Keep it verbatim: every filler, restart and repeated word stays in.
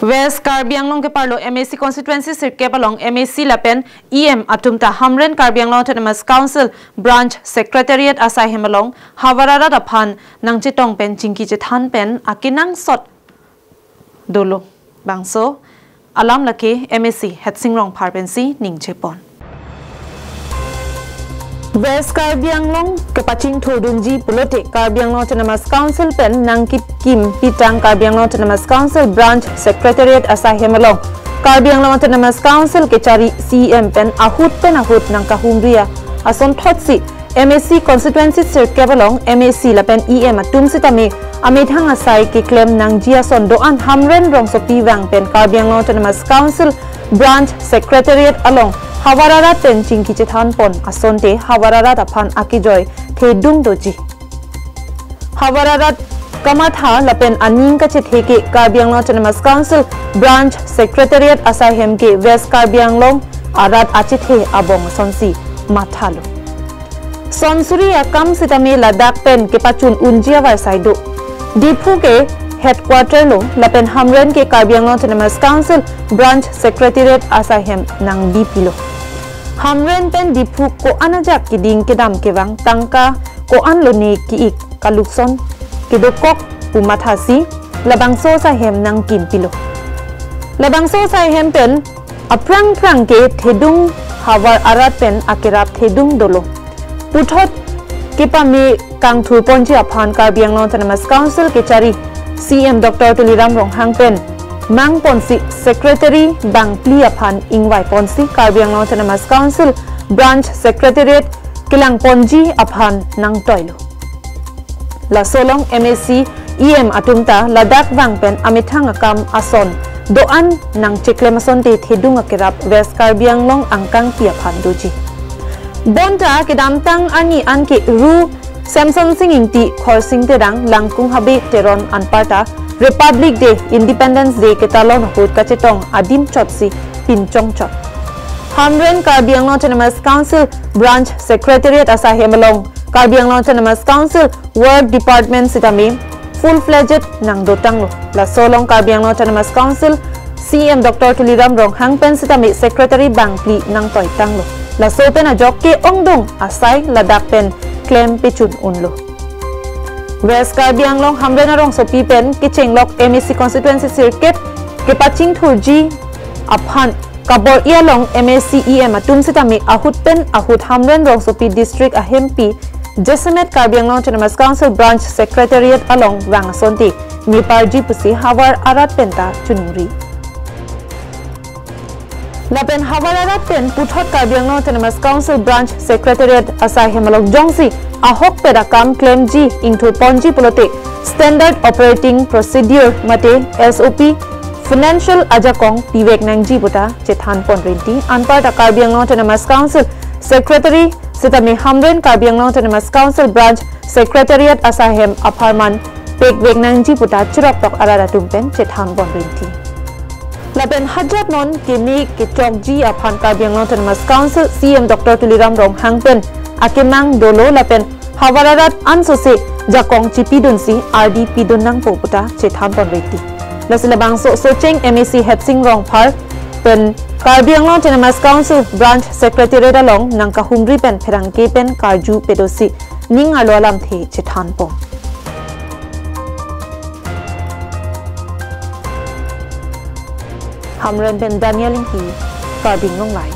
West Karbi Anglong keparlo M A C constituency sirkep along M A C lapen E M atum ta Hamren Karbi Anglong Autonomous Council Branch Secretariat asai hem along Havar arat aphan nangchetong pen chingki chethan pen akenangsot dolo. Bangso alam lake M A C Hetsing Rongphar pensi ningje pon. West Karbi Anglong kepachingthurdunji pulote Karbi Anglong Autonomous Council pen nangkipkim pitang Karbi Anglong Autonomous Council Branch Secretariat asai hem along Karbi Anglong Autonomous Council kechari C E M pen ahut pen ahut nangkahumri ason thotsi M A C constituency sirkep along M A C lapen E M atum sitame amethang asai keklem nangji ason do-an Hamren Rongsopi vang pen Karbi Anglong Autonomous Council Branch Secretariat along Havar arat pen chingki chethan pon asonte Havar arat aphan akejoi thedung doji. Havar arat kamatha lapen aning kachethe ke Karbi Anglong Autonomous Council Branch Secretariat asai hem ke West Karbi Anglong arat achethe abong asonsi mathalo. Son suri akam sitame ladak pen kepachun unji avarsai do. Diphu ke headquarter lo lapen Hamren ke Karbi Anglong Autonomous Council Branch Secretariat asai hem nangbipilo. Hamren pen Diphu ko-an ajak keding kedam kevang, tangka ko-an lone ki-ik, kalukson kedokok pu mathasi labangso asai hem nangkimpilo. Labangso asai hem pen aphrang phrang ke thedung Havar arat pen akerap thedung dolo. Puthot kepame kangthur ponji aphan Karbi Anglong Autonomous Council kechari C E M Doctor Tuliram Ronghang pen mang ponsi secretary bangphli aphan ingvai ponsi Karbi Anglong Autonomous Council Branch Secretariat kelang ponji aphan nangtoilo. Laso along M A C E M atum ta ladak vang pen amethang akam ason do-an nangcheklem asonte thedung akerap West Karbi Anglong angkangpi aphan doji. Bonta kedamtang arni an ke Ru Semsonsing Ingti, Khorsing Terang, Langkung Habe Teron anparta Republic Day, Independence Day ketalon ahut kachetong adim chotsi pinchong chot. Hamren Karbi Anglong Autonomous Council Branch Secretariat asai hem along Karbi Anglong Autonomous Council Work Department sitame full-fledged nangdotanglo. Laso along Karbi Anglong Autonomous Council C E M Doctor Tuliram Ronghang pen sitame secretary bangphli nangtoitanglo. Laso pen ajok ke ongdung asai ladak pen klem pechun unlo. West Karbi Anglong Hamren arongsopi pen kechenglok M A C constituency sirkep kepachingthurji aphan kabor-i along M A C E M atum sitame ahut pen ahut Hamren Rongsopi District ahempi jasemet Karbi Anglong Autonomous Council Branch Secretariat along vang asonte meparji pusi Havar arat penta choningri. Lapen Havar arat pen puthot Karbi Anglong Autonomous Council Branch Secretariat asai hem along jongsi ahokpet akam klemji ingthur ponji pulote Standard Operating Procedure mate S O P financial ajakong pivek nangji puta chethan pon rinti. Anparta Karbi Anglong Autonomous Council Secretary sitame Hamren Karbi Anglong Autonomous Council Branch Secretariat asai hem apharman pekvek nangji puta chiroktok arat atum pen chethan pon rinti. Lapen hajat non keme kechokji aphan Karbi Anglong Autonomous Council C E M Doctor Tuliram Ronghang pen akemang dolo lapen Havar arat ansose jakong chipidunsi ardi pidun nangpo puta chethan pon rinti. Lasi labangso Socheng M A C Hetsing Rongphar pen Karbi Anglong Autonomous Council Branch Secretariat along nangkahumri pen pherangke pen karju pedosi ning arlo alamthe chethan pon. Hamren pen Daniel Ingti, Karbi Anglong Live.